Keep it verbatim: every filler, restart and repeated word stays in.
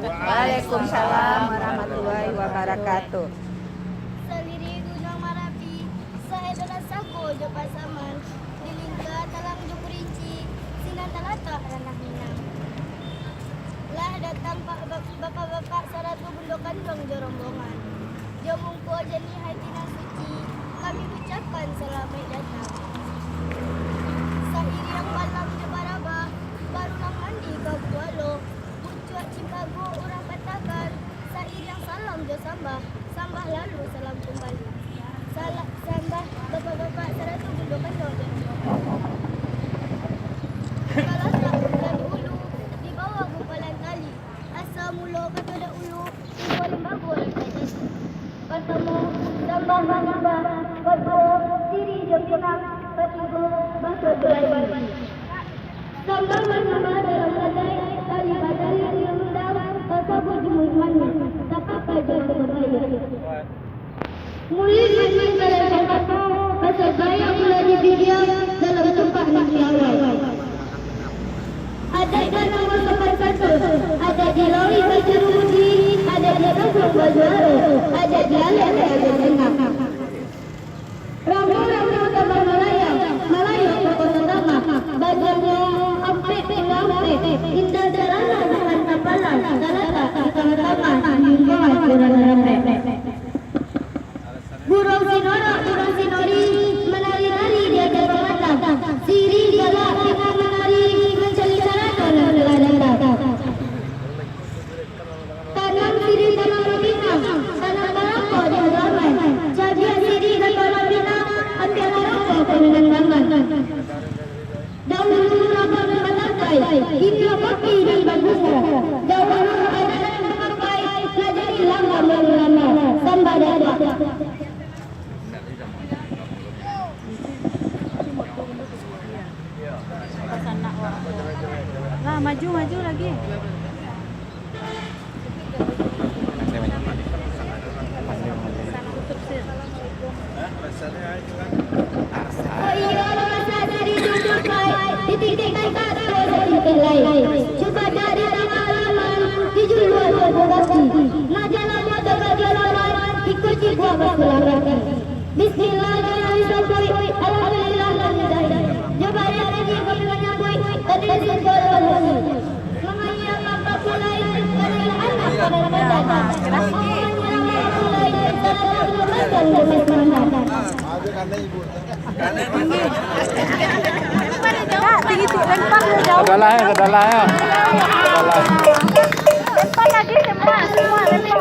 Waalaikumsalam warahmatullahi wabarakatuh. Saliriak Gunuang Marapi, saedaran sago jo Pasaman, di lingka talang jo kurinci, sinan talatak ranah Minang. Lah datang pa-, ba-, bapak-bapak sarato bundo kanduang jo rombongan. Jo mungko janiah ati nan suci, kami ucapkan salamaik datang. Sairiang balam jo barabah, barulang mandi ka Kualo, pucuak cimpago urang patahkan, sairiang salam jo sambah, sambah lalu salam kumbali. Sala-, sambah bapak-bapak sarato bundo kanduang jo rombongan. Talatak bulan ulu di bawah gumpalan tali. Asa mulo kato dahulu, tigo limbago nan tajadi. Partamo, sambah manyambah, kaduo, siriah jo pinang, katigo, baso jo baiak. Sambah manyambah dalam adaik, tali batali di undang, tasabuik di mulut manih, tapakai jo sababaiak. Murid mancing dalam sangkato, pasal baiak bulan di bidia, dalam sumpah nan di awal. Adaik nan mangosongkan satu, adaik di lauik bajuru budi, adaik di kampung bajuaro, adaik di alek adaik di tangah. Rambu-rambu tambah malayang, malayang ka kota Tamah, banjarnyo ampek pulo ampek, indak tarano bukan tampalan, talatak di tangah-tangah, di lingkungan urang rapek. Burung sinorak, burung sinori, manari-nari di ateh pamatang. Siriah galak pinang manari, mancari carano nan lah datang. Tanam siriah tanam pinang, tanam barako di halaman. Cabiak siriah tanam pinang, ambiaklah rokok ka minang daman. Dahulu urang nan batangkai, kini kopi nan babungo. Dahulu adat nan bamakai, lah jadi langgang nan lamo. Sambah datang. Lah, maju, maju lagi. Oh iyo, lah masa dari tutupai, ditingkekkan kato satingkek lai. Cuba dari tangah laman, di juluan tunggu kaki. Nak jalan motor bagi lawan, ikuti buah bakulang kaki. Bismillah, jalan disampuik, alhamdulillah, lah didahi. Coba dari tadi kami manyambuik, tadi di surga lawan bumi. Adalah, ya, adalah, ya. Adalah. Lempar lagi, semua, semua, lempar.